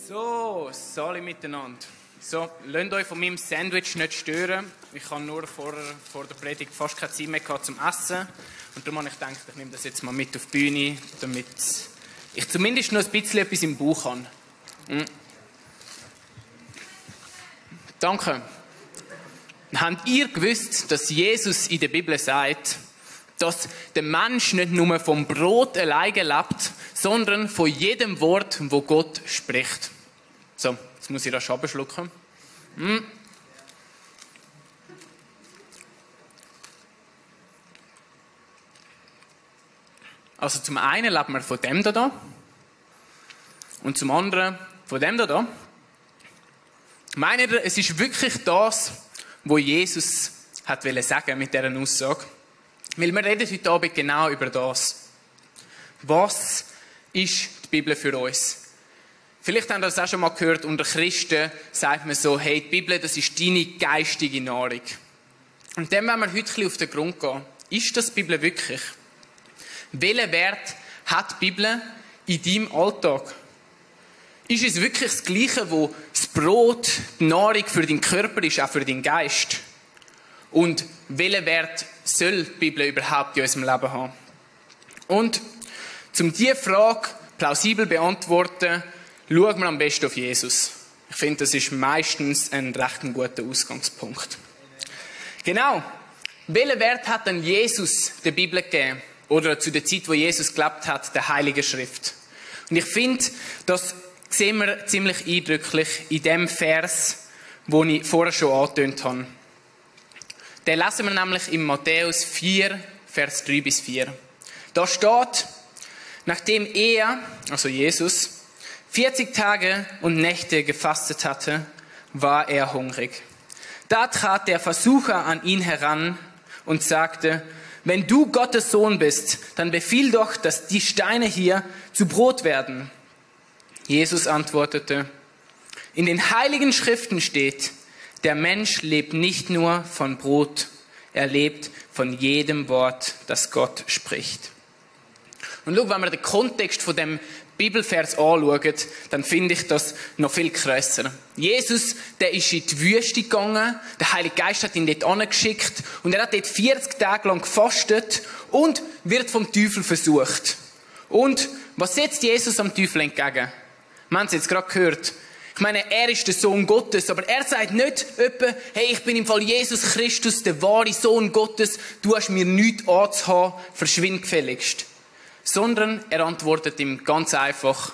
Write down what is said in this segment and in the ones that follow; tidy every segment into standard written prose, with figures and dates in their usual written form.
So, alle miteinander. So, lasst euch von meinem Sandwich nicht stören. Ich habe nur vor der Predigt fast keine Zeit mehr gehabt zum Essen. Und darum habe ich gedacht, ich nehme das jetzt mal mit auf die Bühne, damit ich zumindest noch ein bisschen etwas im Bauch habe. Danke. Habt ihr gewusst, dass Jesus in der Bibel sagt, dass der Mensch nicht nur vom Brot alleine lebt, sondern von jedem Wort, wo Gott spricht? So, jetzt muss ich das abschlucken. Also zum einen lebt man von dem da und zum anderen von dem da. Meint ihr, es ist wirklich das, was Jesus hat sagen mit dieser Aussage? Weil wir reden heute Abend genau über das. Was ist die Bibel für uns? Vielleicht habt ihr das auch schon mal gehört, unter Christen sagt man so, hey, die Bibel, das ist deine geistige Nahrung. Und dem wollen wir heute ein bisschen auf den Grund gehen. Ist das die Bibel wirklich? Welchen Wert hat die Bibel in deinem Alltag? Ist es wirklich das Gleiche, wo das Brot, die Nahrung für deinen Körper ist, auch für deinen Geist? Und welchen Wert soll die Bibel überhaupt in unserem Leben haben? Und um diese Frage plausibel zu beantworten, schauen wir am besten auf Jesus. Ich finde, das ist meistens ein recht guter Ausgangspunkt. Genau. Welchen Wert hat denn Jesus der Bibel gegeben? Oder zu der Zeit, wo Jesus gelebt hat, der Heiligen Schrift? Und ich finde, das sehen wir ziemlich eindrücklich in dem Vers, den ich vorher schon angetönt habe. Den lesen wir nämlich in Matthäus 4, Vers 3-4. Da steht, nachdem er, also Jesus, 40 Tage und Nächte gefastet hatte, war er hungrig. Da trat der Versucher an ihn heran und sagte, wenn du Gottes Sohn bist, dann befiehl doch, dass die Steine hier zu Brot werden. Jesus antwortete, in den Heiligen Schriften steht, der Mensch lebt nicht nur von Brot, er lebt von jedem Wort, das Gott spricht. Und schau, wenn wir den Kontext von dem Bibelvers anschauen, dann finde ich das noch viel krasser. Jesus, der ist in die Wüste gegangen, der Heilige Geist hat ihn dort angeschickt und er hat dort 40 Tage lang gefastet und wird vom Teufel versucht. Und was setzt Jesus am Teufel entgegen? Wir haben es jetzt gerade gehört. Ich meine, er ist der Sohn Gottes, aber er sagt nicht etwa, hey, ich bin im Fall Jesus Christus, der wahre Sohn Gottes, du hast mir nichts anzuhaben, verschwind gefälligst. Sondern er antwortet ihm ganz einfach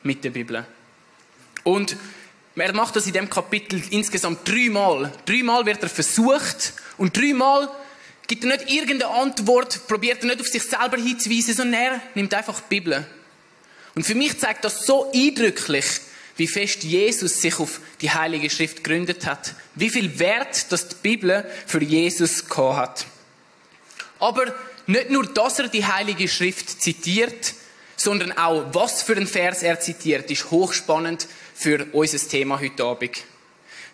mit der Bibel. Und er macht das in dem Kapitel insgesamt 3 Mal. 3 Mal wird er versucht und 3 Mal gibt er nicht irgendeine Antwort, probiert er nicht auf sich selber hinzuweisen, sondern er nimmt einfach die Bibel. Und für mich zeigt das so eindrücklich, wie fest Jesus sich auf die Heilige Schrift gegründet hat. Wie viel Wert das die Bibel für Jesus gehabt hat. Aber nicht nur, dass er die Heilige Schrift zitiert, sondern auch, was für ein Vers er zitiert, ist hochspannend für unser Thema heute Abend.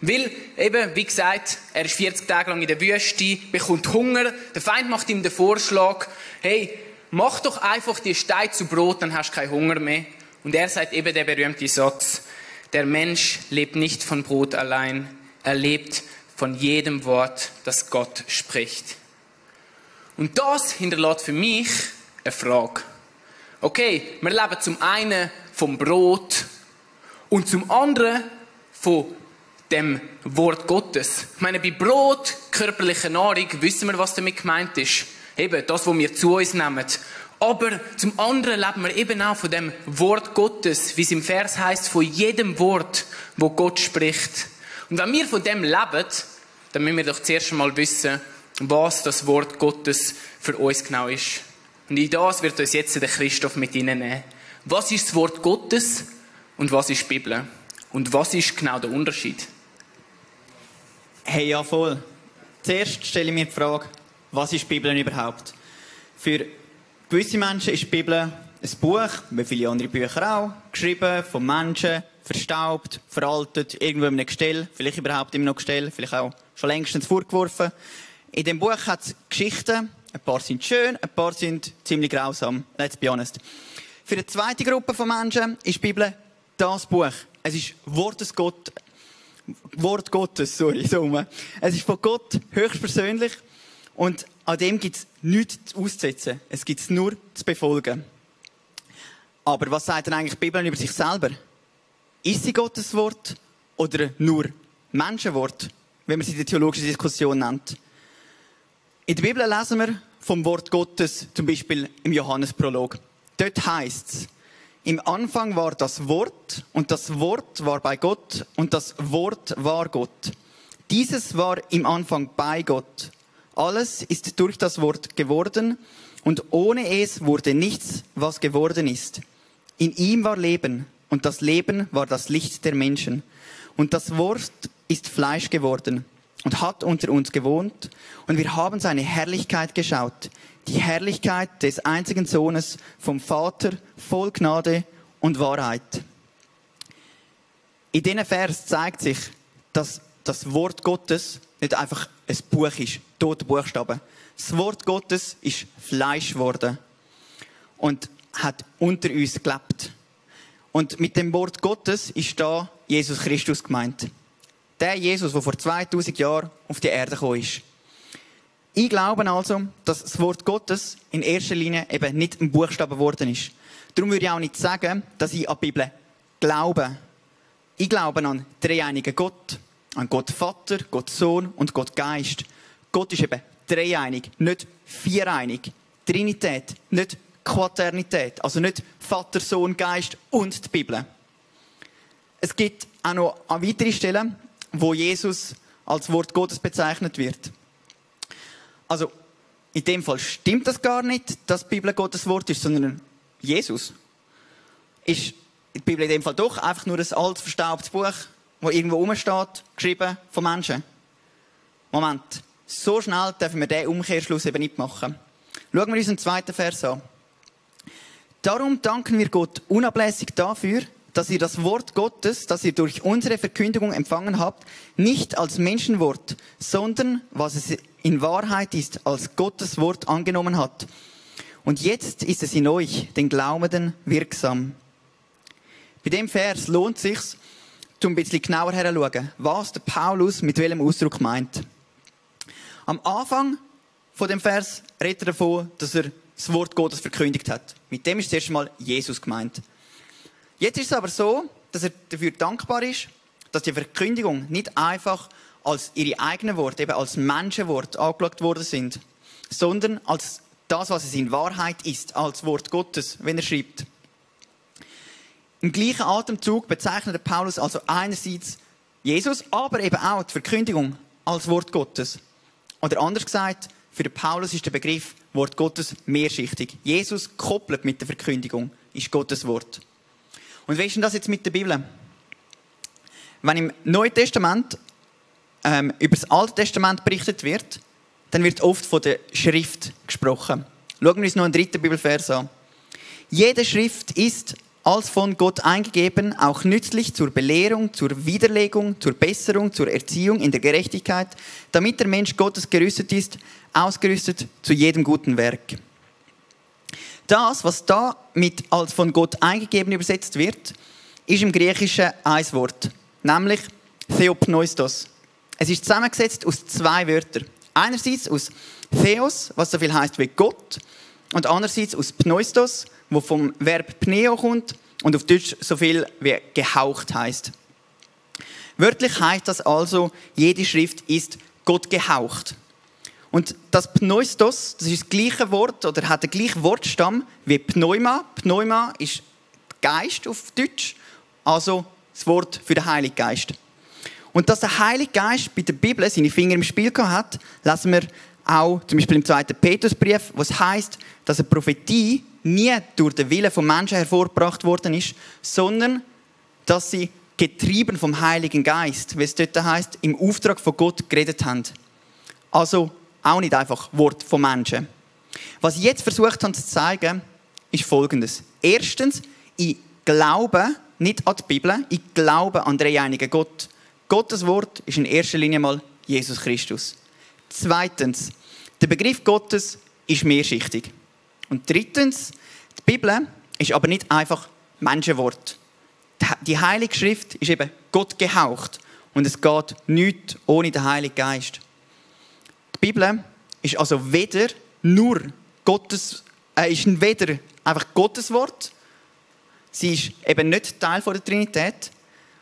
Weil, eben, wie gesagt, er ist 40 Tage lang in der Wüste, bekommt Hunger, der Feind macht ihm den Vorschlag, hey, mach doch einfach die Steine zu Brot, dann hast du keinen Hunger mehr. Und er sagt eben den berühmten Satz, der Mensch lebt nicht von Brot allein, er lebt von jedem Wort, das Gott spricht. Und das hinterlässt für mich eine Frage. Okay, wir leben zum einen vom Brot und zum anderen von dem Wort Gottes. Ich meine, bei Brot, körperlicher Nahrung, wissen wir, was damit gemeint ist. Eben, das, was wir zu uns nehmen. Aber zum anderen leben wir eben auch von dem Wort Gottes, wie es im Vers heißt, von jedem Wort, wo Gott spricht. Und wenn wir von dem leben, dann müssen wir doch zuerst einmal wissen, was das Wort Gottes für uns genau ist. Und in das wird uns jetzt der Christoph mit hineinnehmen. Was ist das Wort Gottes und was ist die Bibel? Und was ist genau der Unterschied? Hey, ja voll. Zuerst stelle ich mir die Frage, was ist die Bibel überhaupt? Für gewisse Menschen ist die Bibel ein Buch, wie viele andere Bücher auch, geschrieben von Menschen, verstaubt, veraltet, irgendwo in einem Gestell, vielleicht überhaupt immer noch Gestell, vielleicht auch schon längstens vorgeworfen. In dem Buch hat es Geschichten, ein paar sind schön, ein paar sind ziemlich grausam, let's be honest. Für eine zweite Gruppe von Menschen ist die Bibel das Buch. Es ist Wort Gottes, sorry, so rum. Es ist von Gott höchstpersönlich und an dem gibt es nichts auszusetzen. Es gibt es nur zu befolgen. Aber was sagt denn eigentlich die Bibel über sich selber? Ist sie Gottes Wort oder nur Menschenwort, wenn man sie in der theologischen Diskussion nennt? In der Bibel lesen wir vom Wort Gottes, zum Beispiel im Johannesprolog. Dort heisst es: Im Anfang war das Wort, und das Wort war bei Gott, und das Wort war Gott. Dieses war im Anfang bei Gott. Alles ist durch das Wort geworden, und ohne es wurde nichts, was geworden ist. In ihm war Leben, und das Leben war das Licht der Menschen. Und das Wort ist Fleisch geworden und hat unter uns gewohnt, und wir haben seine Herrlichkeit geschaut. Die Herrlichkeit des einzigen Sohnes vom Vater, voll Gnade und Wahrheit. In diesem Vers zeigt sich, dass das Wort Gottes nicht einfach ein Buch ist, tote Buchstaben. Das Wort Gottes ist Fleisch geworden und hat unter uns gelebt. Und mit dem Wort Gottes ist da Jesus Christus gemeint. Der Jesus, der vor 2000 Jahren auf die Erde gekommen ist. Ich glaube also, dass das Wort Gottes in erster Linie eben nicht ein Buchstabe geworden ist. Darum würde ich auch nicht sagen, dass ich an die Bibel glaube. Ich glaube an den dreieinigen Gott, an Gott Vater, Gott Sohn und Gott Geist. Gott ist eben dreieinig, nicht viereinig. Trinität, nicht Quaternität, also nicht Vater, Sohn, Geist und die Bibel. Es gibt auch noch an weitere Stellen, wo Jesus als Wort Gottes bezeichnet wird. Also, in dem Fall stimmt das gar nicht, dass die Bibel Gottes Wort ist, sondern Jesus ist die Bibel in dem Fall doch einfach nur ein altes, verstaubtes Buch, das irgendwo rumsteht, geschrieben von Menschen. Moment, so schnell dürfen wir diesen Umkehrschluss eben nicht machen. Schauen wir uns den zweiten Vers an. Darum danken wir Gott unablässig dafür, dass ihr das Wort Gottes, das ihr durch unsere Verkündigung empfangen habt, nicht als Menschenwort, sondern, was es in Wahrheit ist, als Gottes Wort angenommen hat. Und jetzt ist es in euch, den Glaubenden, wirksam. Bei dem Vers lohnt es sich, ein bisschen genauer herzuschauen, was der Paulus mit welchem Ausdruck meint. Am Anfang von dem Vers redet er davon, dass er das Wort Gottes verkündigt hat. Mit dem ist zuerst mal Jesus gemeint. Jetzt ist es aber so, dass er dafür dankbar ist, dass die Verkündigung nicht einfach als ihre eigenen Worte, eben als Menschenwort angeschaut worden sind, sondern als das, was es in Wahrheit ist, als Wort Gottes, wenn er schreibt. Im gleichen Atemzug bezeichnet Paulus also einerseits Jesus, aber eben auch die Verkündigung als Wort Gottes. Oder anders gesagt, für den Paulus ist der Begriff Wort Gottes mehrschichtig. Jesus koppelt mit der Verkündigung, ist Gottes Wort. Und wie ist denn das jetzt mit der Bibel? Wenn im Neuen Testament über das Alte Testament berichtet wird, dann wird oft von der Schrift gesprochen. Schauen wir uns noch einen dritten Bibelvers an. Jede Schrift ist als von Gott eingegeben, auch nützlich zur Belehrung, zur Widerlegung, zur Besserung, zur Erziehung in der Gerechtigkeit, damit der Mensch Gottes gerüstet ist, ausgerüstet zu jedem guten Werk. Das, was da mit als von Gott eingegeben übersetzt wird, ist im Griechischen ein Wort, nämlich Theopneustos. Es ist zusammengesetzt aus zwei Wörtern. Einerseits aus Theos, was so viel heißt wie Gott, und andererseits aus Pneustos, wo vom Verb Pneo kommt und auf Deutsch so viel wie gehaucht heißt. Wörtlich heißt das also, jede Schrift ist Gott gehaucht. Und das Pneustos, das ist das gleiche Wort oder hat den gleichen Wortstamm wie Pneuma. Pneuma ist Geist auf Deutsch, also das Wort für den Heiligen Geist. Und dass der Heilige Geist bei der Bibel seine Finger im Spiel hat, lesen wir auch zum Beispiel im 2. Petrusbrief, wo es heisst, dass eine Prophetie nie durch den Willen vom Menschen hervorgebracht worden ist, sondern dass sie getrieben vom Heiligen Geist, wie es dort heisst, im Auftrag von Gott geredet haben. Also auch nicht einfach Wort von Menschen. Was ich jetzt versucht habe zu zeigen, ist Folgendes. Erstens, ich glaube nicht an die Bibel, ich glaube an den dreieinigen Gott. Gottes Wort ist in erster Linie mal Jesus Christus. Zweitens, der Begriff Gottes ist mehrschichtig. Und drittens, die Bibel ist aber nicht einfach Menschenwort. die Heilige Schrift ist eben Gott gehaucht. Und es geht nichts ohne den Heiligen Geist. Die Bibel ist also weder nur ist weder einfach Gottes Wort, sie ist eben nicht Teil der Trinität,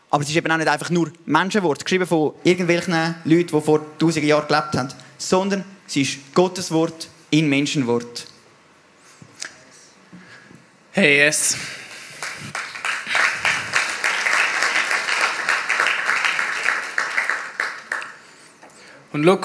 aber sie ist eben auch nicht einfach nur Menschenwort, geschrieben von irgendwelchen Leuten, die vor 1000 Jahren gelebt haben, sondern sie ist Gottes Wort in Menschenwort. Hey, yes. Und schau,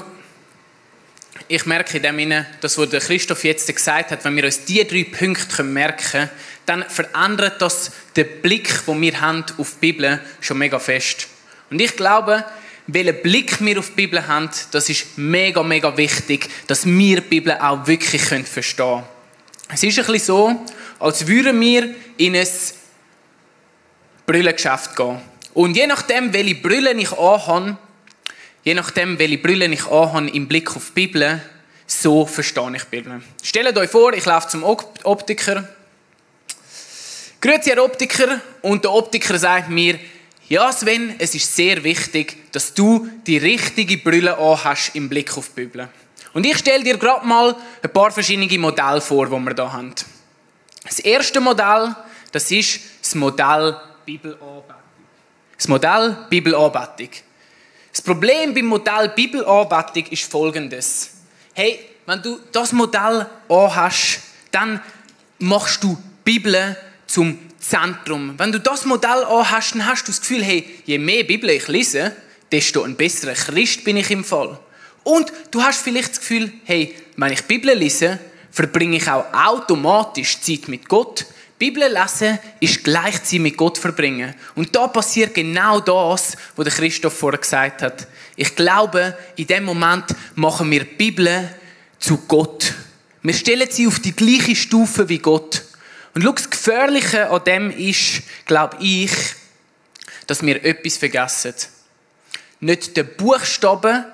ich merke in dem Sinne, das, was der Christoph jetzt gesagt hat, wenn wir uns diese 3 Punkte merken können, dann verändert das den Blick, den wir haben auf die Bibel, schon mega fest. Und ich glaube, welchen Blick wir auf die Bibel haben, das ist mega, mega wichtig, dass wir die Bibel auch wirklich verstehen können. Es ist ein bisschen so, als würden wir in ein Brillengeschäft gehen. Und je nachdem, welche Brille ich anhabe, im Blick auf die Bibel, so verstehe ich die Bibel. Stellt euch vor, ich laufe zum Optiker. Grüezi, Herr Optiker. Und der Optiker sagt mir, ja Sven, es ist sehr wichtig, dass du die richtige Brille anhast im Blick auf die Bibel. Und ich stelle dir gerade mal ein paar verschiedene Modelle vor, die wir hier haben. Das erste Modell, das ist das Modell Bibelanbetung. Das Modell Bibelanbetung. Das Problem beim Modell Bibelanbetung ist folgendes. Hey, wenn du das Modell anhast, dann machst du die Bibel zum Zentrum. Wenn du das Modell anhast, dann hast du das Gefühl, hey, je mehr Bibel ich lese, desto ein besserer Christ bin ich im Fall. Und du hast vielleicht das Gefühl, hey, wenn ich die Bibel lese, verbringe ich auch automatisch Zeit mit Gott. Bibel lesen ist gleichzeitig mit Gott verbringen. Und da passiert genau das, was der Christoph vorher gesagt hat. Ich glaube, in dem Moment machen wir die Bibel zu Gott. Wir stellen sie auf die gleiche Stufe wie Gott. Und schau, das Gefährliche an dem ist, glaube ich, dass wir etwas vergessen. Nicht der Buchstabe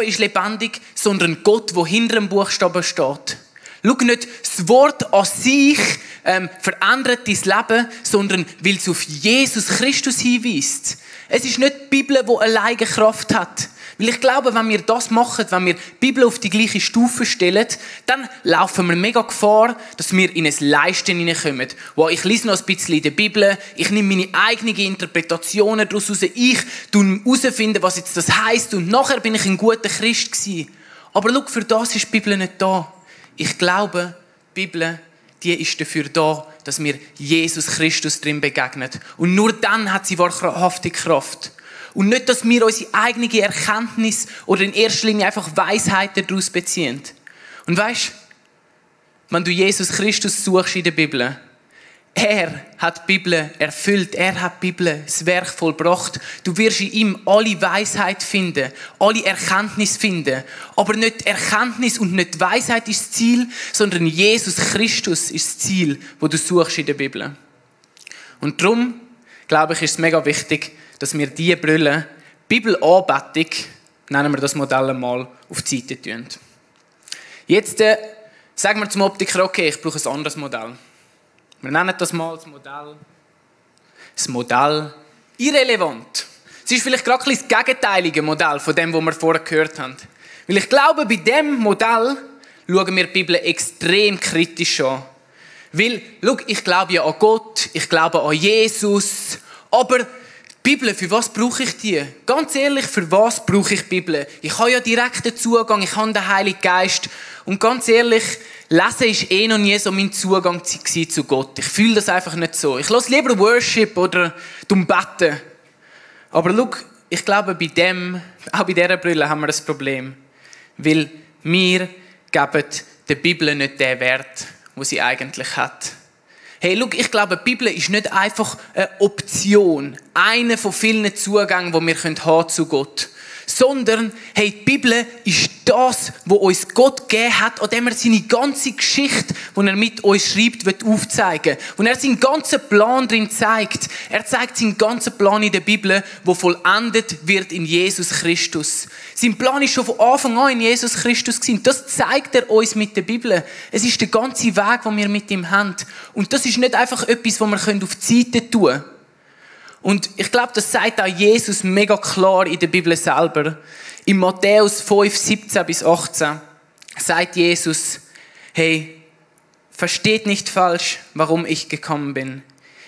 ist lebendig, sondern Gott, der hinter dem Buchstaben steht. Schau, nicht das Wort an sich verändert dein Leben, sondern weil es auf Jesus Christus hinweist. Es ist nicht die Bibel, die alleine Kraft hat. Weil ich glaube, wenn wir das machen, wenn wir die Bibel auf die gleiche Stufe stellen, dann laufen wir mega Gefahr, dass wir in ein Leisten hineinkommen. Wo ich lese noch ein bisschen in der Bibel, ich nehme meine eigenen Interpretationen daraus raus, ich herausfinden, was jetzt das heisst und nachher bin ich ein guter Christ gewesen. Aber schau, für das ist die Bibel nicht da. Ich glaube, die Bibel, die ist dafür da, dass wir Jesus Christus drin begegnen. Und nur dann hat sie wahrhaftig Kraft. Und nicht, dass wir unsere eigene Erkenntnis oder in erster Linie einfach Weisheiten daraus beziehen. Und weisst, wenn du Jesus Christus suchst in der Bibel, er hat die Bibel erfüllt, er hat die Bibel das Werk vollbracht. Du wirst in ihm alle Weisheit finden, alle Erkenntnis finden. Aber nicht Erkenntnis und nicht Weisheit ist das Ziel, sondern Jesus Christus ist das Ziel, das du suchst in der Bibel. Und darum, glaube ich, ist es mega wichtig, dass wir diese Brille, Bibelanbetung, nennen wir das Modell einmal, auf die Seite tun. Jetzt sagen wir zum Optiker, okay, ich brauche ein anderes Modell. Wir nennen das mal das Modell irrelevant. Es ist vielleicht gerade ein das gegenteilige Modell von dem, was wir vorher gehört haben. Weil ich glaube, bei diesem Modell schauen wir die Bibel extrem kritisch an. Weil, schau, ich glaube ja an Gott, ich glaube an Jesus, aber die Bibel, für was brauche ich die? Ganz ehrlich, für was brauche ich die Bibel? Ich habe ja direkten Zugang, ich habe den Heiligen Geist. Und ganz ehrlich, Lesen war noch nie so mein Zugang zu Gott. Ich fühle das einfach nicht so. Ich höre lieber Worship oder Beten. Aber schau, ich glaube, auch bei dieser Brille haben wir ein Problem. Weil wir geben der Bibel nicht den Wert, den sie eigentlich hat. Hey, schau, ich glaube, die Bibel ist nicht einfach eine Option, einer von vielen Zugängen, die wir haben zu Gott. Sondern, hey, die Bibel ist das, was uns Gott gegeben hat, an dem er seine ganze Geschichte, die er mit uns schreibt, aufzeigen will. Und er seinen ganzen Plan drin zeigt. Er zeigt seinen ganzen Plan in der Bibel, der vollendet wird in Jesus Christus. Sein Plan ist schon von Anfang an in Jesus Christus gewesen. Das zeigt er uns mit der Bibel. Es ist der ganze Weg, den wir mit ihm haben. Und das ist nicht einfach etwas, was wir auf die Seite tun können. Und ich glaube, das sagt auch Jesus mega klar in der Bibel selber. In Matthäus 5, 17 bis 18 sagt Jesus, hey, versteht nicht falsch, warum ich gekommen bin.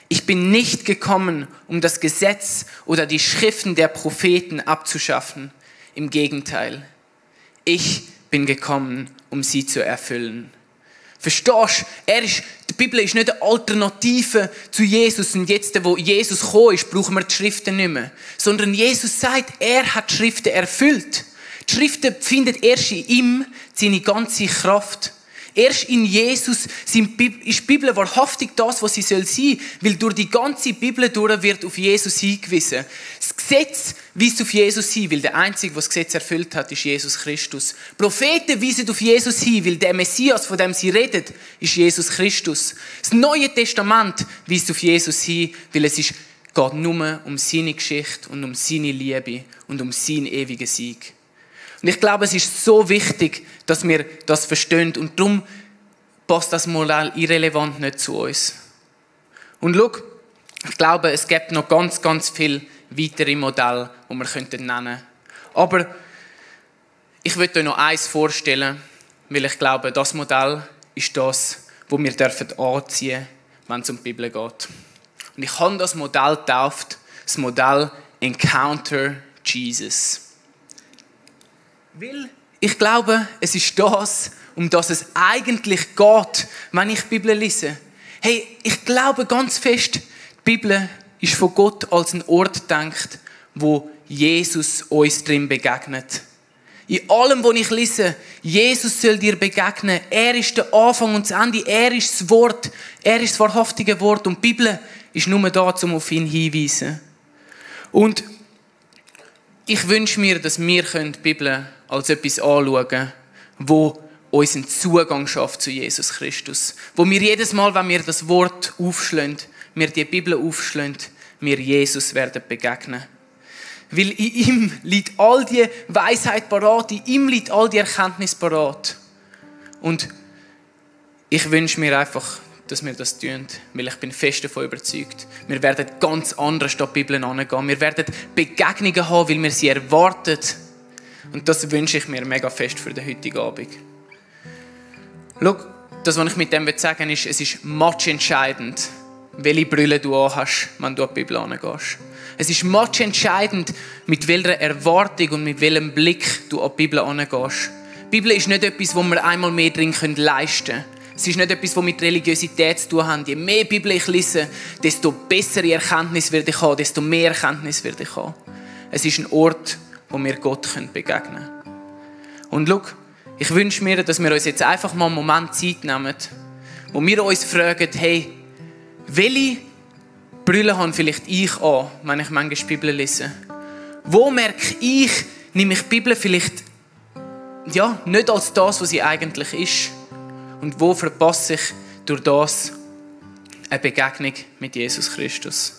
Ich bin nicht gekommen, um das Gesetz oder die Schriften der Propheten abzuschaffen. Im Gegenteil. Ich bin gekommen, um sie zu erfüllen. Verstehst du? Die Bibel ist nicht eine Alternative zu Jesus. Und jetzt, wo Jesus gekommen ist, brauchen wir die Schriften nicht mehr. Sondern Jesus sagt, er hat die Schriften erfüllt. Die Schriften findet erst in ihm seine ganze Kraft. Erst in Jesus ist die Bibel wahrhaftig das, was sie sein soll. Weil durch die ganze Bibel durch wird auf Jesus hingewiesen. Das Gesetz weist auf Jesus hin, weil der Einzige, der das Gesetz erfüllt hat, ist Jesus Christus. Propheten weisen auf Jesus hin, weil der Messias, von dem sie reden, ist Jesus Christus. Das Neue Testament weist auf Jesus hin, weil es geht nur um seine Geschichte und um seine Liebe und um seinen ewigen Sieg. Und ich glaube, es ist so wichtig, dass wir das verstehen. Und darum passt das Modell irrelevant nicht zu uns. Und schau, ich glaube, es gibt noch ganz, ganz viele weitere Modelle, die wir nennen könnten. Aber ich möchte euch noch eins vorstellen, weil ich glaube, das Modell ist das, das wir anziehen dürfen, wenn es um die Bibel geht. Und ich habe das Modell getauft, das Modell Encounter Jesus. Weil ich glaube, es ist das, um das es eigentlich geht, wenn ich die Bibel lese. Hey, ich glaube ganz fest, die Bibel ist von Gott als ein Ort gedacht, wo Jesus uns drin begegnet. In allem, was ich lese, Jesus soll dir begegnen. Er ist der Anfang und das Ende. Er ist das Wort. Er ist das wahrhaftige Wort. Und die Bibel ist nur da, um auf ihn hinzuweisen. Und ich wünsche mir, dass wir die Bibel als etwas anschauen können, wo uns einen Zugang schafft zu Jesus Christus. Wo wir jedes Mal, wenn wir das Wort aufschlagen, wir die Bibel aufschlagen, wir Jesus werden begegnen. Weil in ihm liegt all die Weisheit parat, in ihm liegt all die Erkenntnis parat. Und ich wünsche mir einfach, dass wir das tun, weil ich bin fest davon überzeugt. Wir werden ganz anders statt die Bibel angehen. Wir werden Begegnungen haben, weil wir sie erwarten. Und das wünsche ich mir mega fest für den heutigen Abend. Schau, das, was ich mit dem sagen will, ist, es ist matchentscheidend, welche Brille du anhast, wenn du an die Bibel angehst. Es ist matchentscheidend, mit welcher Erwartung und mit welchem Blick du an die Bibel angehst. Die Bibel ist nicht etwas, wo wir einmal mehr drin leisten können. Es ist nicht etwas, was mit Religiosität zu tun hat. Je mehr Bibel ich lese, desto bessere Erkenntnis werde ich haben, desto mehr Erkenntnis werde ich haben. Es ist ein Ort, wo wir Gott begegnen können. Und schau, ich wünsche mir, dass wir uns jetzt einfach mal einen Moment Zeit nehmen, wo wir uns fragen, hey, welche Brille habe vielleicht ich an, wenn ich manchmal die Bibel lese? Wo merke ich, nehme ich die Bibel vielleicht nicht als das, was sie eigentlich ist? Und wo verpasse ich durch das eine Begegnung mit Jesus Christus?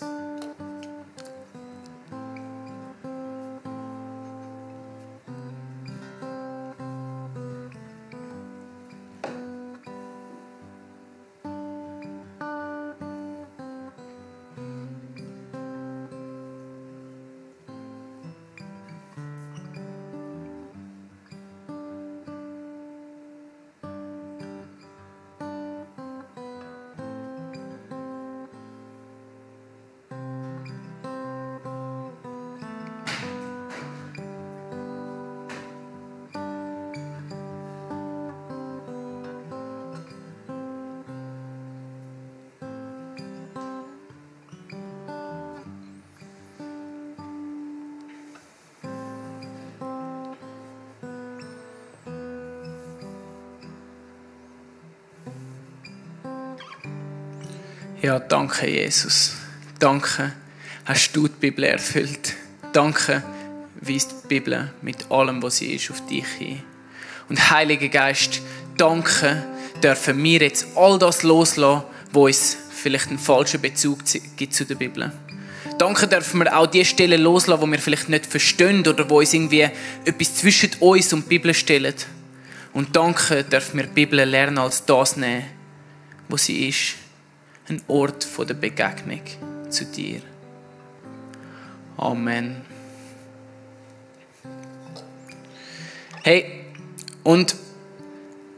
Ja, danke Jesus. Danke, hast du die Bibel erfüllt. Danke, weist die Bibel mit allem, was sie ist, auf dich hin. Und Heiliger Geist, danke, dürfen wir jetzt all das loslassen, wo uns vielleicht einen falschen Bezug gibt zu der Bibel. Danke, dürfen wir auch die Stellen loslassen, die wir vielleicht nicht verstehen oder wo uns irgendwie etwas zwischen uns und die Bibel stellen. Und danke, dürfen wir die Bibel lernen als das nehmen, wo sie ist. Ein Ort der Begegnung zu dir. Amen. Hey, und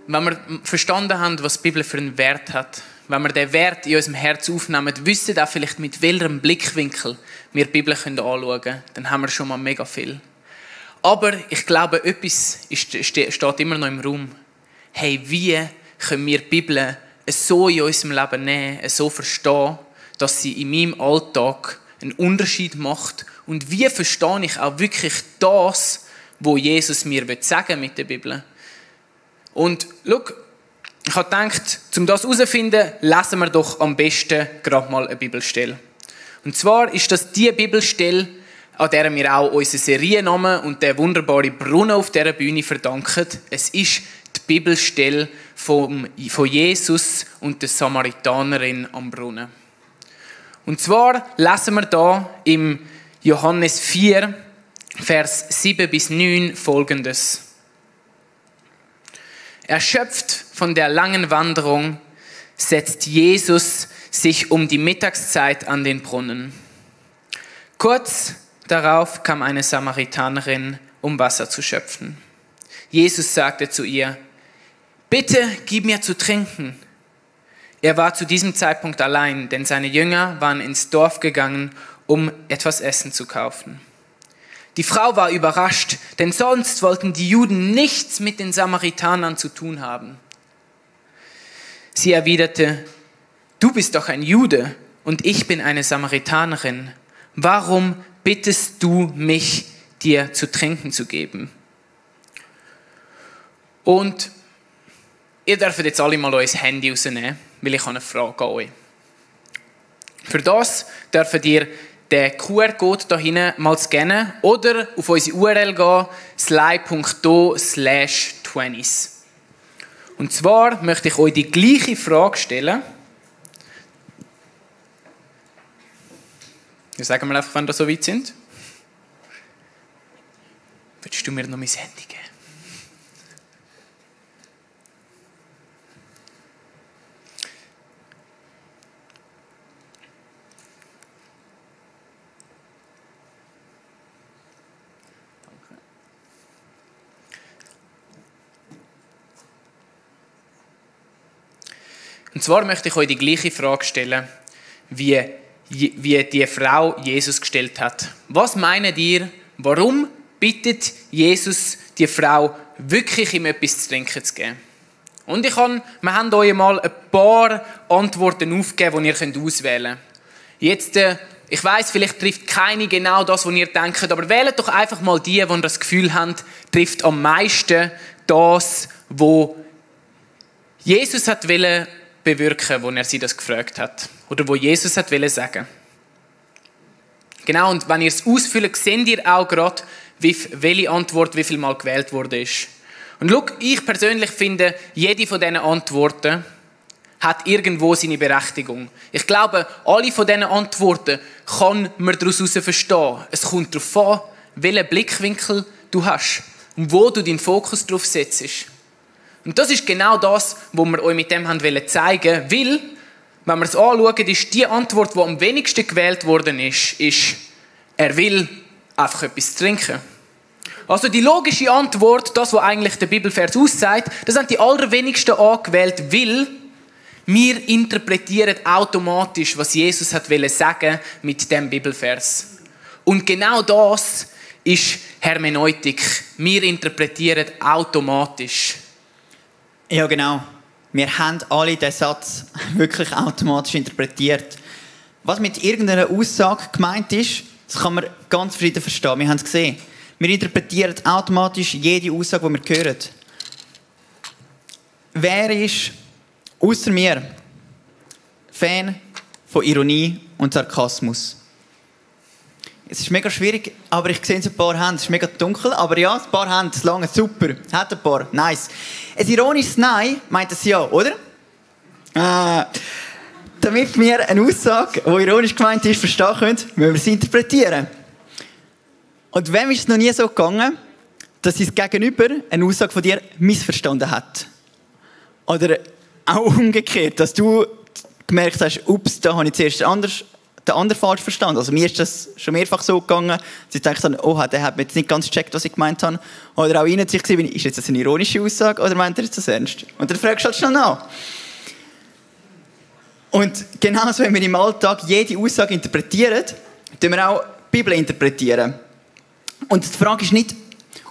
wenn wir verstanden haben, was die Bibel für einen Wert hat, wenn wir diesen Wert in unserem Herz aufnehmen, wissen auch vielleicht, mit welchem Blickwinkel wir die Bibel anschauen können, dann haben wir schon mal mega viel. Aber ich glaube, etwas steht immer noch im Raum. Hey, wie können wir die Bibel so in unserem Leben nehmen, so verstehen, dass sie in meinem Alltag einen Unterschied macht? Und wie verstehe ich auch wirklich das, was Jesus mir sagen mit der Bibel? Und schau, ich habe gedacht, um das herauszufinden, lesen wir doch am besten gerade mal eine Bibelstelle. Und zwar ist das die Bibelstelle, an der wir auch unseren Seriennamen und den wunderbaren Brunnen auf dieser Bühne verdanken. Es ist die Bibelstelle von Jesus und der Samaritanerin am Brunnen. Und zwar lesen wir da im Johannes 4, Vers 7 bis 9 folgendes. Erschöpft von der langen Wanderung setzt Jesus sich um die Mittagszeit an den Brunnen. Kurz darauf kam eine Samaritanerin, um Wasser zu schöpfen. Jesus sagte zu ihr: Bitte gib mir zu trinken. Er war zu diesem Zeitpunkt allein, denn seine Jünger waren ins Dorf gegangen, um etwas Essen zu kaufen. Die Frau war überrascht, denn sonst wollten die Juden nichts mit den Samaritanern zu tun haben. Sie erwiderte: Du bist doch ein Jude und ich bin eine Samaritanerin. Warum bittest du mich, dir zu trinken zu geben? Und ihr dürft jetzt alle mal euer Handy rausnehmen, weil ich habe eine Frage an euch. Für das dürft ihr den QR-Code hier hinten mal scannen oder auf unsere URL gehen, sly.do/20s. Und zwar möchte ich euch die gleiche Frage stellen. Ja, sagen wir einfach, wenn wir so weit sind. Würdest du mir noch mein Handy geben? Und zwar möchte ich euch die gleiche Frage stellen, wie die Frau Jesus gestellt hat. Was meint ihr, warum bittet Jesus die Frau wirklich, ihm etwas zu trinken zu geben? Und wir haben euch mal ein paar Antworten aufgegeben, die ihr auswählen könnt. Jetzt, ich weiss, vielleicht trifft keine genau das, was ihr denkt, aber wählt doch einfach mal die das Gefühl haben, trifft am meisten das, was Jesus wollte bewirken, wo er sie das gefragt hat. Oder wo Jesus wollte sagen. Genau, und wenn ihr es ausfüllt, seht ihr auch gerade, welche Antwort wie viel Mal gewählt wurde. Und schau, ich persönlich finde, jede von diesen Antworten hat irgendwo seine Berechtigung. Ich glaube, alle von diesen Antworten kann man daraus verstehen. Es kommt darauf an, welchen Blickwinkel du hast und wo du deinen Fokus drauf setzt. Und das ist genau das, was wir euch mit dem zeigen wollen, weil, wenn wir es anschauen, ist die Antwort, die am wenigsten gewählt worden ist, er will einfach etwas trinken. Also die logische Antwort, das, was eigentlich der Bibelvers aussagt, das haben die allerwenigsten angewählt, weil wir interpretieren automatisch, was Jesus wollte sagen mit dem Bibelvers. Und genau das ist Hermeneutik. Wir interpretieren automatisch. Ja, genau. Wir haben alle diesen Satz wirklich automatisch interpretiert. Was mit irgendeiner Aussage gemeint ist, das kann man ganz verschieden verstehen. Wir haben es gesehen. Wir interpretieren automatisch jede Aussage, die wir hören. Wer ist, außer mir, Fan von Ironie und Sarkasmus? Es ist mega schwierig, aber ich sehe ein paar Hände. Es ist mega dunkel, aber ja, ein paar Hände, das lange, super. Hat ein paar, nice. Ein ironisches Nein meint es ja, oder? Damit wir eine Aussage, die ironisch gemeint ist, verstehen können, müssen wir sie interpretieren. Und wem ist es noch nie so gegangen, dass sein Gegenüber eine Aussage von dir missverstanden hat? Oder auch umgekehrt, dass du gemerkt hast, ups, da habe ich zuerst anders den anderen falsch verstanden. Also mir ist das schon mehrfach so gegangen, dass ich dachte, oh, der hat mir jetzt nicht ganz gecheckt, was ich gemeint habe. Oder auch ihnen sich gesehen, ist jetzt das eine ironische Aussage oder meint er jetzt das ernst? Und dann fragst du halt schnell nach. Und genauso, wenn wir im Alltag jede Aussage interpretieren, tun wir auch die Bibel interpretieren. Und die Frage ist nicht,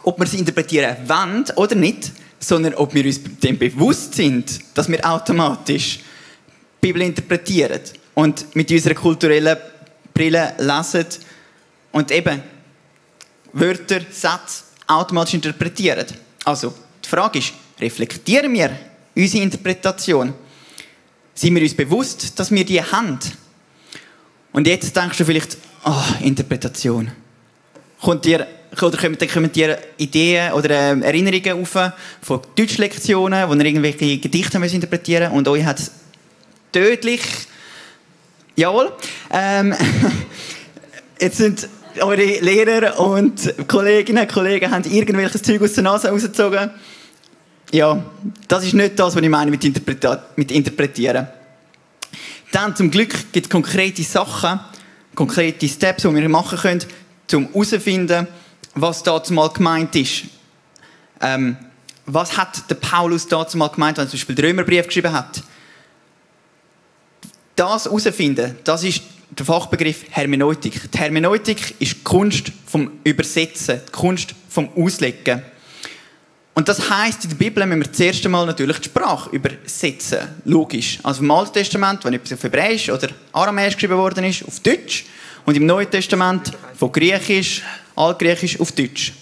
ob wir sie interpretieren wollen oder nicht, sondern ob wir uns dem bewusst sind, dass wir automatisch die Bibel interpretieren und mit unserer kulturellen Brille lesen und eben Wörter, Sätze automatisch interpretieren. Also, die Frage ist, reflektieren wir unsere Interpretation? Sind wir uns bewusst, dass wir die haben? Und jetzt denkst du vielleicht, Interpretation. Kommen dir Ideen oder Erinnerungen auf von Deutschlektionen, wo ihr irgendwelche Gedichte interpretieren müsst und euch hat es tödlich... Jawohl. Jetzt sind eure Lehrer und Kolleginnen und Kollegen haben irgendwelches Zeug aus der Nase rausgezogen. Ja, das ist nicht das, was ich meine mit Interpretieren. Dann zum Glück gibt es konkrete Sachen, konkrete Steps, die wir machen können, um herauszufinden, was dazu mal gemeint ist. Was hat der Paulus dazu mal gemeint, wenn er zum Beispiel den Römerbrief geschrieben hat? Das herauszufinden, das ist der Fachbegriff Hermeneutik. Die Hermeneutik ist die Kunst vom Übersetzen, die Kunst vom Auslegen. Und das heisst, in der Bibel müssen wir zuerst einmal natürlich die Sprache übersetzen. Logisch. Also im Alten Testament, wenn etwas auf Hebräisch oder Aramäisch geschrieben worden ist, auf Deutsch. Und im Neuen Testament von Griechisch, Altgriechisch auf Deutsch.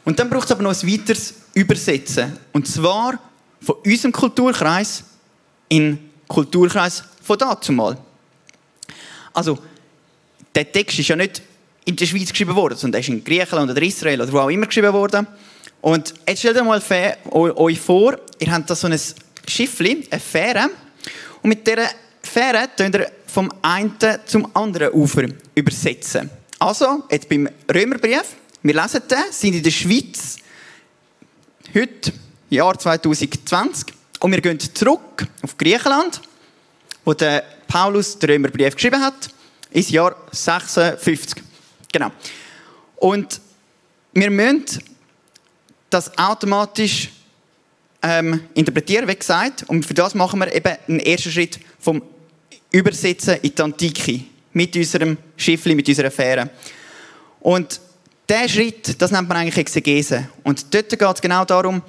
Und dann braucht es aber noch ein weiteres Übersetzen. Und zwar von unserem Kulturkreis in den Kulturkreis von dazumal. Also, der Text ist ja nicht in der Schweiz geschrieben worden, sondern er ist in Griechenland oder Israel oder wo auch immer geschrieben worden. Und jetzt stellt euch mal euch vor, ihr habt da so ein Schiffli, eine Fähre. Und mit dieser Fähre könnt ihr vom einen zum anderen Ufer übersetzen. Also, jetzt beim Römerbrief, wir lesen den, sind in der Schweiz, heute, Jahr 2020, und wir gehen zurück auf Griechenland, wo der Paulus den Römerbrief geschrieben hat, ins Jahr 56. Genau. Und wir müssen das automatisch interpretieren, wie gesagt. Und für das machen wir eben einen ersten Schritt vom Übersetzen in die Antike. Mit unserem Schiffli, mit unserer Fähre. Und dieser Schritt, das nennt man eigentlich Exegese. Und dort geht es genau darum,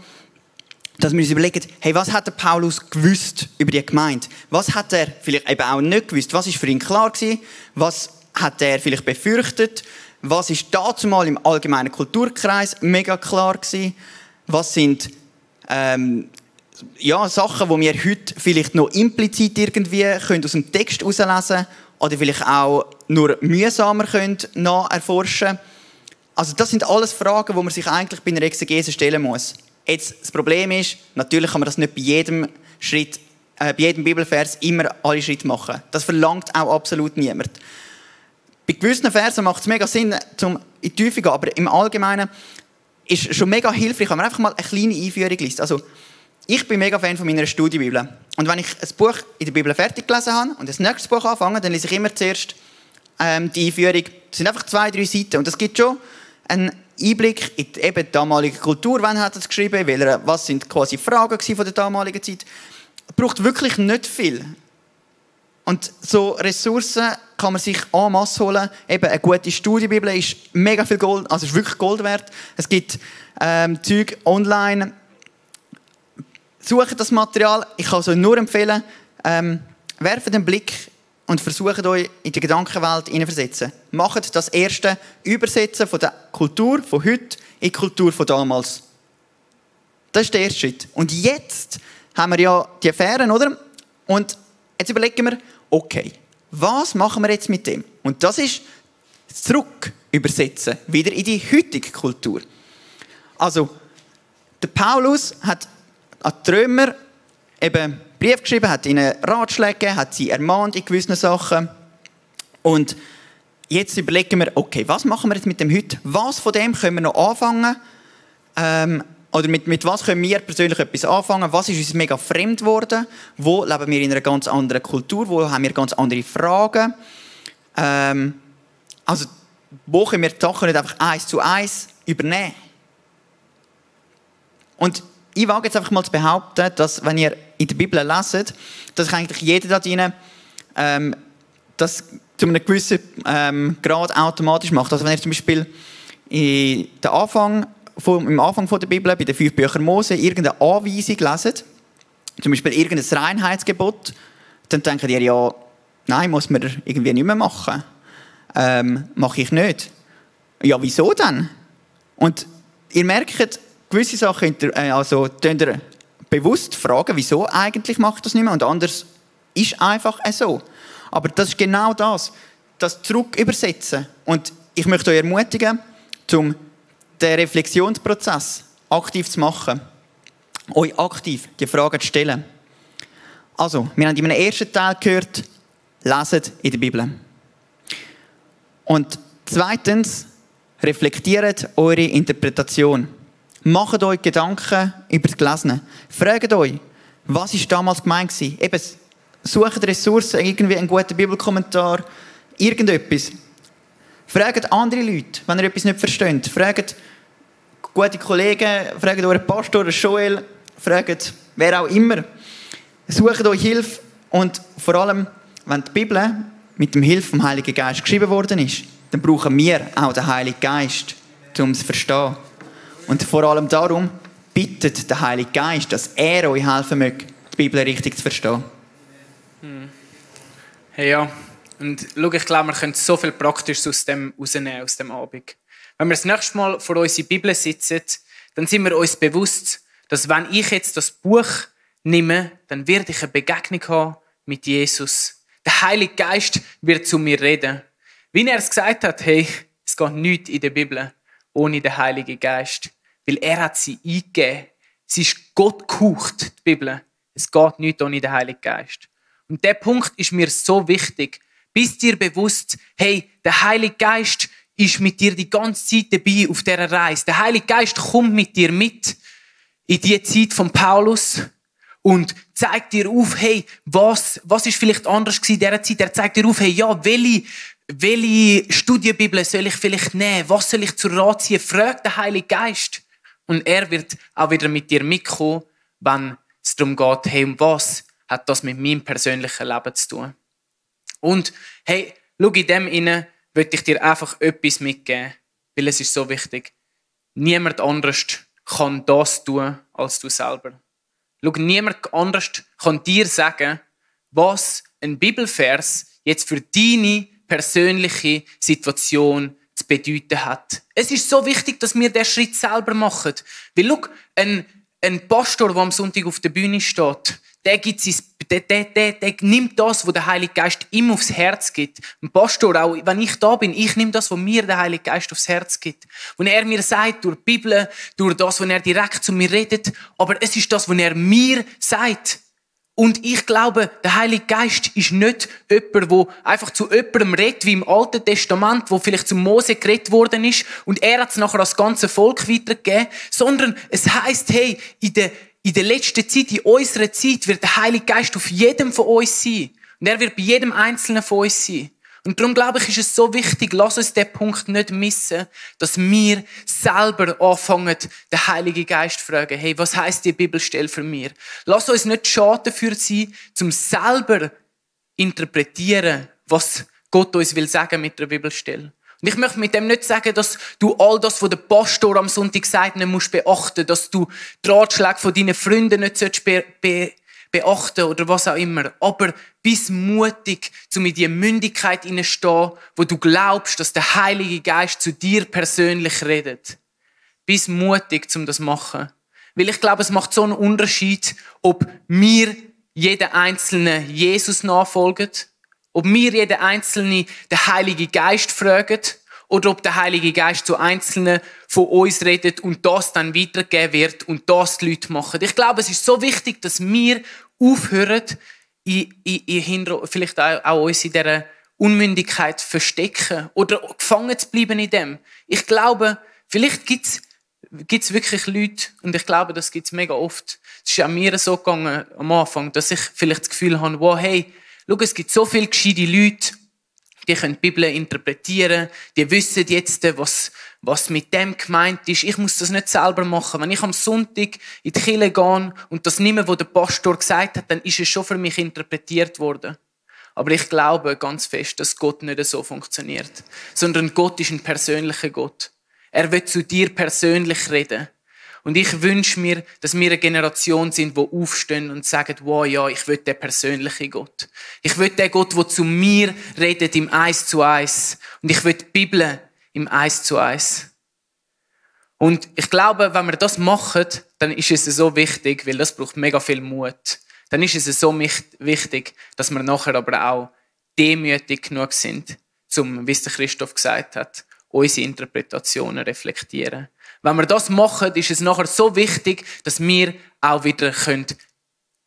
dass wir uns überlegen, hey, was hat der Paulus gewusst über die Gemeinde? Was hat er vielleicht eben auch nicht gewusst? Was war für ihn klar gewesen? Was hat er vielleicht befürchtet? Was ist dazu mal im allgemeinen Kulturkreis mega klar gewesen? Was sind Sachen, die wir heute vielleicht noch implizit irgendwie können aus dem Text herauslesen oder vielleicht auch nur mühsamer können erforschen? Also das sind alles Fragen, die man sich eigentlich bei einer Exegese stellen muss. Jetzt, das Problem ist, natürlich kann man das nicht bei jedem Schritt, bei jedem Bibelvers immer alle Schritte machen. Das verlangt auch absolut niemand. Bei gewissen Versen macht es mega Sinn, in die Tiefe zu gehen, aber im Allgemeinen ist schon mega hilfreich, wenn man einfach mal eine kleine Einführung liest. Also, ich bin mega Fan von meiner Studiebibel. Und wenn ich ein Buch in der Bibel fertig gelesen habe und das nächste Buch anfange, dann lese ich immer zuerst die Einführung. Das sind einfach 2-3 Seiten und das gibt schon einen Einblick in die eben damalige Kultur. Wann hat er es geschrieben? Was sind quasi Fragen von der damaligen Zeit? Es braucht wirklich nicht viel. Und so Ressourcen kann man sich en masse holen. Eben eine gute Studiebibel ist mega viel Gold, also ist wirklich Gold wert. Es gibt Zeug online. Sucht das Material. Ich kann es euch nur empfehlen. Werft einen Blick und versucht euch in die Gedankenwelt hineinversetzen. Macht das erste Übersetzen von der Kultur von heute in die Kultur von damals. Das ist der erste Schritt. Und jetzt haben wir ja die Affären, oder? Und jetzt überlegen wir, okay, was machen wir jetzt mit dem? Und das ist zurück übersetzen, wieder in die heutige Kultur. Also, der Paulus hat an die Römer eben Brief geschrieben, hat ihnen Ratschläge gegeben, hat sie ermahnt in gewissen Sachen. Und jetzt überlegen wir, okay, was machen wir jetzt mit dem heute? Was von dem können wir noch anfangen? Oder mit was können wir persönlich etwas anfangen? Was ist uns mega fremd geworden? Wo leben wir in einer ganz anderen Kultur? Wo haben wir ganz andere Fragen? wo können wir die Sachen nicht einfach 1:1 übernehmen? Und ich wage jetzt einfach mal zu behaupten, dass, wenn ihr in der Bibel leset, dass eigentlich jeder da drinnen das zu einem gewissen Grad automatisch macht. Also wenn ihr zum Beispiel im Anfang der Bibel, bei den 5 Büchern Mose, irgendeine Anweisung leset, zum Beispiel irgendein Reinheitsgebot, dann denkt ihr, ja, nein, muss man irgendwie nicht mehr machen. Mache ich nicht. Ja, wieso denn? Und ihr merkt, gewisse Sachen könnt ihr bewusst fragen, wieso eigentlich macht das nicht mehr, und anders ist einfach so. Aber das ist genau das zurück übersetzen. Und ich möchte euch ermutigen, den Reflexionsprozess aktiv zu machen. Euch aktiv die Fragen zu stellen. Also, wir haben in einem ersten Teil gehört, leset in der Bibel. Und zweitens, reflektiert eure Interpretation. Macht euch Gedanken über das Gelesene. Fragt euch, was war damals gemeint? Eben, sucht Ressourcen, irgendwie einen guten Bibelkommentar, irgendetwas. Fragt andere Leute, wenn ihr etwas nicht versteht. Fragt gute Kollegen, fragt euren Pastor, Joel, fragt wer auch immer. Sucht euch Hilfe, und vor allem, wenn die Bibel mit dem Hilfe vom Heiligen Geist geschrieben worden ist, dann brauchen wir auch den Heiligen Geist, um es zu verstehen. Und vor allem darum bittet der Heilige Geist, dass er euch helfen möge, die Bibel richtig zu verstehen. Hey, ja, und schau, ich glaube, wir können so viel Praktisches aus dem rausnehmen, aus dem Abend. Wenn wir das nächste Mal vor uns in der Bibel sitzen, dann sind wir uns bewusst, dass wenn ich jetzt das Buch nehme, dann werde ich eine Begegnung haben mit Jesus. Der Heilige Geist wird zu mir reden. Wie er es gesagt hat, hey, es geht nichts in der Bibel ohne den Heiligen Geist. Weil er hat sie eingegeben. Sie ist Gott gehaucht, die Bibel. Es geht nichts ohne den Heiligen Geist. Und der Punkt ist mir so wichtig. Bist dir bewusst, hey, der Heilige Geist ist mit dir die ganze Zeit dabei auf dieser Reise. Der Heilige Geist kommt mit dir mit in die Zeit von Paulus und zeigt dir auf, hey, was ist vielleicht anders gewesen in dieser Zeit? Er zeigt dir auf, hey, ja, welche Studienbibel soll ich vielleicht nehmen? Was soll ich zur Rat ziehen? Frag den Heiligen Geist. Und er wird auch wieder mit dir mitkommen, wenn es darum geht, hey, was hat das mit meinem persönlichen Leben zu tun? Und hey, schau, in dem inne möchte ich dir einfach etwas mitgeben, weil es ist so wichtig. Niemand anderes kann das tun als du selber. Schau, niemand anderes kann dir sagen, was ein Bibelvers jetzt für deine persönliche Situation zu bedeuten hat. Es ist so wichtig, dass wir diesen Schritt selber machen. Weil schau, ein Pastor, der am Sonntag auf der Bühne steht, der nimmt das, was der Heilige Geist ihm aufs Herz gibt. Ein Pastor, auch wenn ich da bin, ich nehme das, was mir der Heilige Geist aufs Herz gibt. Und er mir sagt, durch die Bibel, durch das, was er direkt zu mir redet, aber es ist das, was er mir sagt. Und ich glaube, der Heilige Geist ist nicht jemand, der einfach zu jemandem redet, wie im Alten Testament, wo vielleicht zu Mose geredet worden ist, und er hat es nachher als ganze Volk weitergegeben, sondern es heisst, hey, in der letzten Zeit, in unserer Zeit, wird der Heilige Geist auf jedem von uns sein. Und er wird bei jedem Einzelnen von uns sein. Und darum glaube ich, ist es so wichtig, lass uns diesen Punkt nicht missen, dass wir selber anfangen, den Heiligen Geist zu fragen, hey, was heisst die Bibelstelle für mich? Lass uns nicht schade dafür sein, zum selber interpretieren, was Gott uns will sagen mit der Bibelstelle. Und ich möchte mit dem nicht sagen, dass du all das, was der Pastor am Sonntag sagt, nicht musst beachten, dass du die Ratschläge von deinen Freunden nicht beachten oder was auch immer. Aber bist mutig, um in die Mündigkeit hineinzustehen, wo du glaubst, dass der Heilige Geist zu dir persönlich redet. Bist mutig, um das zu machen. Weil ich glaube, es macht so einen Unterschied, ob wir jeden Einzelnen Jesus nachfolgen, ob wir jeden Einzelnen den Heiligen Geist fragen oder ob der Heilige Geist zu Einzelnen von uns redet und das dann weitergegeben wird und das die Leute machen. Ich glaube, es ist so wichtig, dass wir aufhören, vielleicht auch uns in dieser Unmündigkeit verstecken oder gefangen zu bleiben in dem. Ich glaube, vielleicht gibt's wirklich Leute, und ich glaube, das gibt's mega oft. Es ist auch mir so gegangen am Anfang, dass ich vielleicht das Gefühl habe, wow, hey, schau, es gibt so viele gescheite Leute, die können die Bibel interpretieren, die wissen jetzt, was mit dem gemeint ist. Ich muss das nicht selber machen. Wenn ich am Sonntag in die Kirche gehe und das nicht mehr, was der Pastor gesagt hat, dann ist es schon für mich interpretiert worden. Aber ich glaube ganz fest, dass Gott nicht so funktioniert. Sondern Gott ist ein persönlicher Gott. Er will zu dir persönlich reden. Und ich wünsche mir, dass wir eine Generation sind, die aufstehen und sagen, wow, ja, ich will den persönlichen Gott. Ich will den Gott, der zu mir redet im 1:1. Und ich will die Bibel im 1:1. Und ich glaube, wenn wir das machen, dann ist es so wichtig, weil das braucht mega viel Mut. Dann ist es so wichtig, dass wir nachher aber auch demütig genug sind, wie es der Christoph gesagt hat, unsere Interpretationen reflektieren. Wenn wir das machen, ist es nachher so wichtig, dass wir auch wieder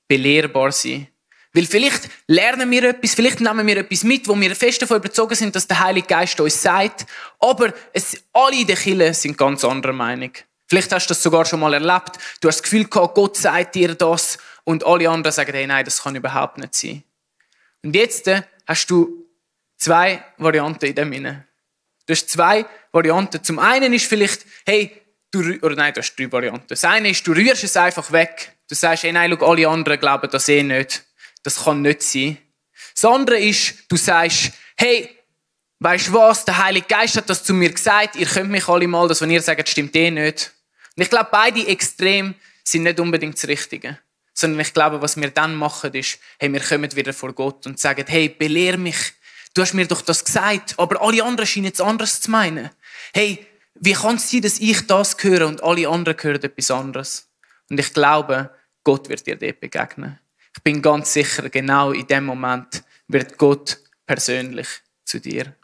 belehrbar sein können. Weil vielleicht lernen wir etwas, vielleicht nehmen wir etwas mit, wo wir fest davon überzeugt sind, dass der Heilige Geist uns sagt. Aber alle in der Kirche sind ganz anderer Meinung. Vielleicht hast du das sogar schon mal erlebt. Du hast das Gefühl gehabt, Gott sagt dir das und alle anderen sagen, hey, nein, das kann überhaupt nicht sein. Und jetzt hast du 2 Varianten in dem Sinne. Du hast 2 Varianten. Zum einen ist vielleicht, hey, du hast 3 Varianten. Das eine ist, du rührst es einfach weg. Du sagst, hey, nein, schau, alle anderen glauben das nicht. Das kann nicht sein. Das andere ist, du sagst, hey, weisst du was, der Heilige Geist hat das zu mir gesagt, ihr könnt mich alle mal, das, was ihr sagt, stimmt nicht. Und ich glaube, beide Extreme sind nicht unbedingt das Richtige. Sondern ich glaube, was wir dann machen, ist, hey, wir kommen wieder vor Gott und sagen, hey, belehr mich. Du hast mir doch das gesagt, aber alle anderen scheinen es anders zu meinen. Hey, wie kann es sein, dass ich das höre und alle anderen hören etwas anderes? Und ich glaube, Gott wird dir dort begegnen. Ich bin ganz sicher, genau in dem Moment wird Gott persönlich zu dir